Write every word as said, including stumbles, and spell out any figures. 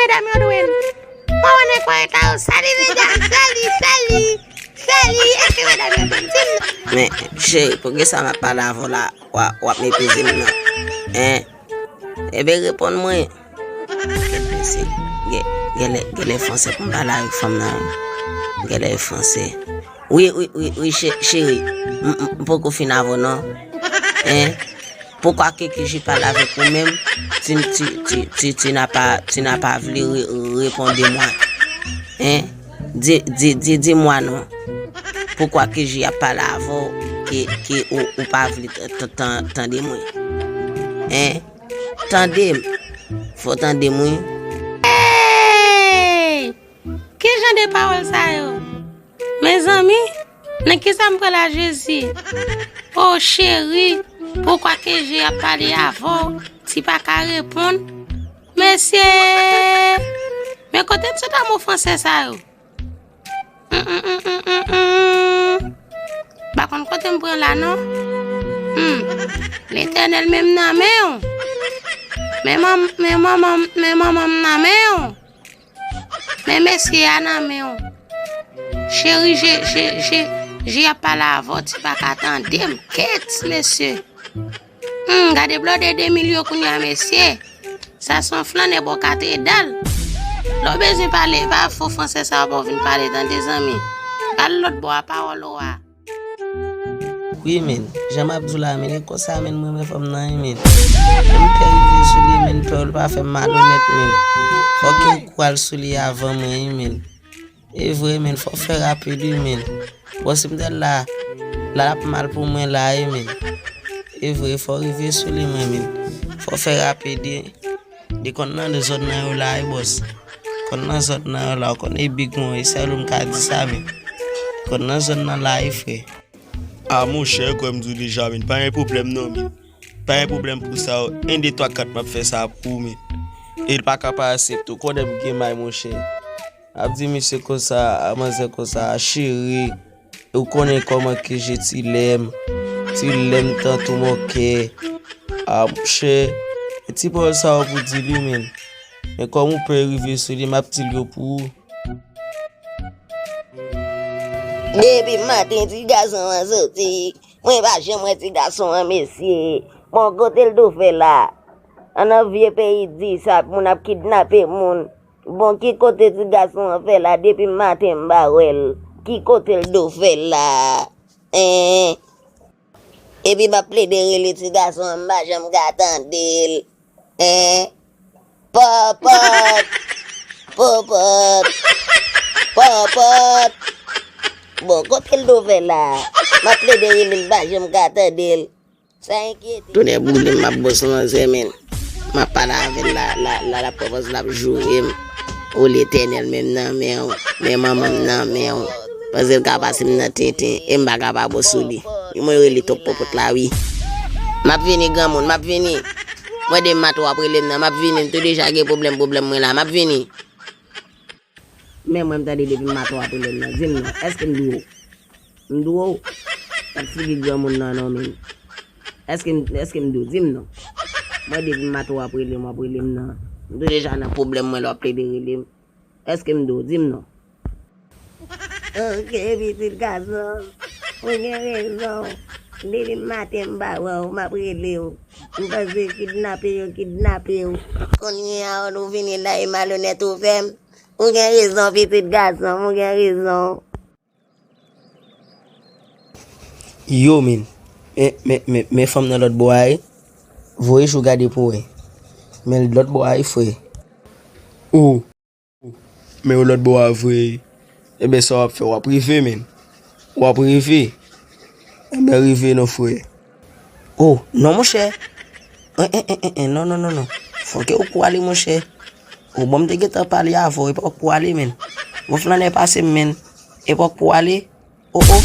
medam yo dwe n. Mwen wè nèg pare ta yo, sali medam, sali, sali, sali, èske medam yo dwe n? Di m non. Men, cheri, poukisa m ap pale avè w la, w ap, w ap meprize m nan? Hein? Ebyen, reponn mwen. Kèt mesye. Gen, genlè, genlè fò se pou m pale avèk fanm nan, wi. Genlè fò se. Wi, wi, wi, wi, che-, cheri. M, m, m poko fin avè w non. Hein? Pourquoi que, que j'ai parlé avec ou menm? Tu, tu, tu, tu, tu n'as pas, tu n'as pas voulu re-, répondre moi. Hein? Di, di, di, di mwa non. Poukwa ke Ji ap pale avè w ke, ke ou, ou pa vle t-, t-, tan-, tande mwen? Hein? Tande m. Fò tande m, wi. Hey! Ki jan de pawòl sa yo? Mezanmi, nan kisa m pran la Jezi? O cheri, poukwa ke Ji ap pale avè w, ti pa ka reponn? Mesye! Men kote m sot a mo fransè sa yo? Mm, mm, mm, mm, mm, mm. Pa konn kote m pran la non. Hmm. Letènèl, men m nan men w. Men manm-, men manman m, men manman m nan men w. Men mesye a nan men w. Cheri, je, je, je, je ap pale avè w, ti pa ka tande m. Kèt, mesye. Hmm, gade blòdè de mil yo kounye a, mesye. Sa se yon flannè bò katedral. Lè w bezwen pale, pa fo fransè sa yo ba w vin pale, tande, zanmi. Al lòt bò a, pawòl ou a. Wi, men, jan m ap di w la, men, e konsa, men, mwen, men, fanm nan, wi, men. M pè rive sou li, men, pè l pa fè m malonèt, men. Fòk yon kou al sou li avan mwen, wi, men. E vre, men, fò fè rapid, wi, men. Bon, si m te la, la, l ap mal pou mwen, la, wi, men. E vre, fò rive sou li, mwen, men. Fò fè rapid, wi. Li konn nan zòn nan yo la, wi, bòs. Konn nan zòn nan yo la, ou konn e big mwen, e sèl ou m ka di sa, men. Konn nan zòn nan la, wi, frè. A, monchè, kwè m di w deja, men. Pa gen pwoblèm, non, men. Pa gen pwoblèm pou sa, wi. En, de, twa, kat, m ap fè sa pou ou, men. E l pa ka pa aksepte, ou konnen m gen may, monchè. Ap di misye konsa, a manzè konsa, a cheri, ou konnen kòman ke je ti lèm, ti lèm tantou mon kè, a monchè, e ti pawòl sa yo pou di li, men. Men kòm ou pè rive sou li, m ap di l yo pou ou. Depi maten, ti gason an soti, mwen pa janm wè ti gason an, mesye. Bon, kote l do fè la? An nan vye peyi di sa, moun ap kidnape moun. Bon, ki kote ti gason an fè la depi maten m pa wè l? Ki kote l do fè la? Hein? Epi m ap plede rele ti gason an, m pa janm ka tande l. Hein? Pòpòt! Pòpòt! Pòpòt! Bon, kote l do fè la? M ap plede rele l, m pa janm ka tande l. Sa enkyete. Tonè boule m, m ap bòs manzè, men. M ap pale avè l la, la, la, l ap pran pòz, l ap joure m. O Letènèl, men m nan men w, men manman m nan men w. Panse l ka pase m nan tenten, e m pa ka pa bòs sou li. Mwen rele twòp pòpòt la, wi. M ap vini, granmoun, m ap vini. Mwen de mato w ap rele m nan, m ap vini, m tou deja gen pwoblèm, pwoblèm mwen la, m ap vini. Men mwen m tande depi mato w ap rele m nan, di m non, èske m dwe w? M dwe w? Gad figi granmoun nan non, men. Èske m, èske m dwe w? Di m non. Mwen depi mato w ap rele m, w ap rele m nan. M tou deja nan pwoblèm mwen lè w ap plede rele m. Èske m dwe w? Di m non. Ok, pitit gason, ou gen rezon. Depi maten m pa wè w, m ap rele w. M panse kidnape yo kidnape w. Kounye a, ou vini la, e malonèt ou fè m. Ou gen rezon, pitit gason m, ou gen rezon. Yo, men. Men, men, men, men fanm nan lòt bò a, wi. Voye je w gade pou w wè. Men lòt bò a, wi, frè. O. Men yo lòt bò a vre. Ebyen, sa w ap fè? W ap rive, men. W ap rive. Ebyen, rive non, frè. O, non, monchè. En, en, en, en, en, non, non, non, non. Fò ke ou kou ale, monchè. O, bon, m te gentan pale avè w, epa w kou ale, men. Gon flannè pase m, men. Epa w kou ale. O, o.